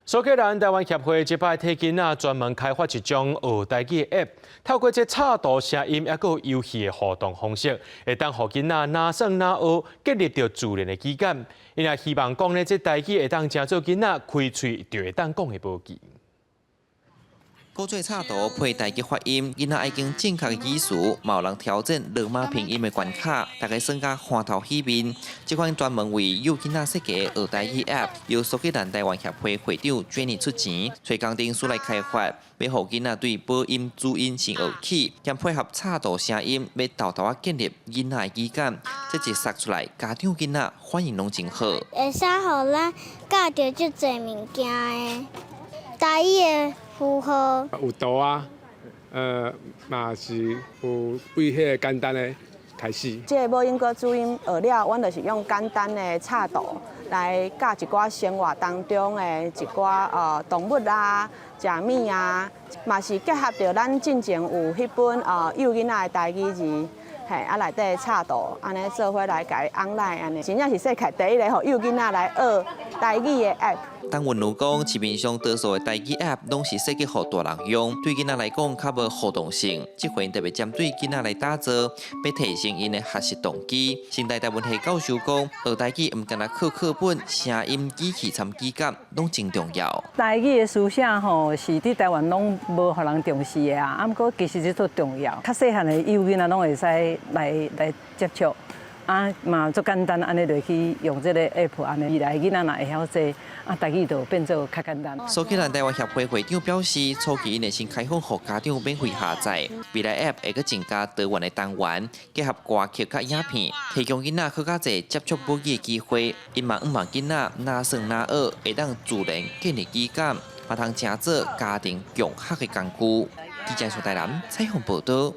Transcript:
蘇格蘭台灣協會這擺替囡仔專門開發一種學台語的 App，透過這插圖聲音，抑閣有遊戲的互動方式，會當予囡仔若耍若學，建立著自然的語感。𪜶也希望講呢，這台語會當成做囡仔開喙就會當講的武器。古做插圖配台語發音，囡仔愛揀正確的語詞，嘛有人挑戰羅馬拼音的關卡，大家耍甲歡頭喜面。這款專門為幼囡仔設計的學台語 App，由蘇格蘭台灣協會會長 Jenny 出錢，揣工程師來開發，欲予囡仔對母音、子音先學起，兼配合插圖聲音，欲沓沓仔建立囡仔的語感。這一釋出來，家長囡仔反應攏真好。會使予咱教著足濟物件的台語的符號。有圖啊，嘛是有對彼个簡單的開始。這个母音佮子音學了，阮就是用簡單的插圖來教一寡生活當中的一寡動物啊、食物啊，嘛是結合著咱進前有彼本幼囡仔的台語字。嘿，啊內底插圖，按呢做伙來共伊 online 按呢，真正是世界第一个予幼囡仔來學台語的 App。陳文如講，市面上多數的台語 App 攏是設計予大人用，對囡仔來講較無互動性。這回特別針對囡仔來打造，欲提升𪜶的學習動機。成大台文系教授講，學台語毋干焦靠課本、聲音、語氣參語感，攏真重要。台語的書寫吼，是佇台灣攏無予人重視的啊，啊，毋過其實這足重要。較細漢的幼囡仔攏會使來接觸，啊嘛足簡單，按呢就去用這个 app，按呢未來囡仔若會曉這，啊台語就變做較簡單。蘇格蘭台灣協會會長表示，初期𪜶會先開放予家長免費下載，未來 App 會閣增加多元的單元，結合歌曲佮影片，提供囡仔閣較濟接觸母語的機會。𪜶嘛向望囡仔若耍若學，會當自然建立語感，嘛通成做家庭共學的工具。記者蘇台南採訪報導。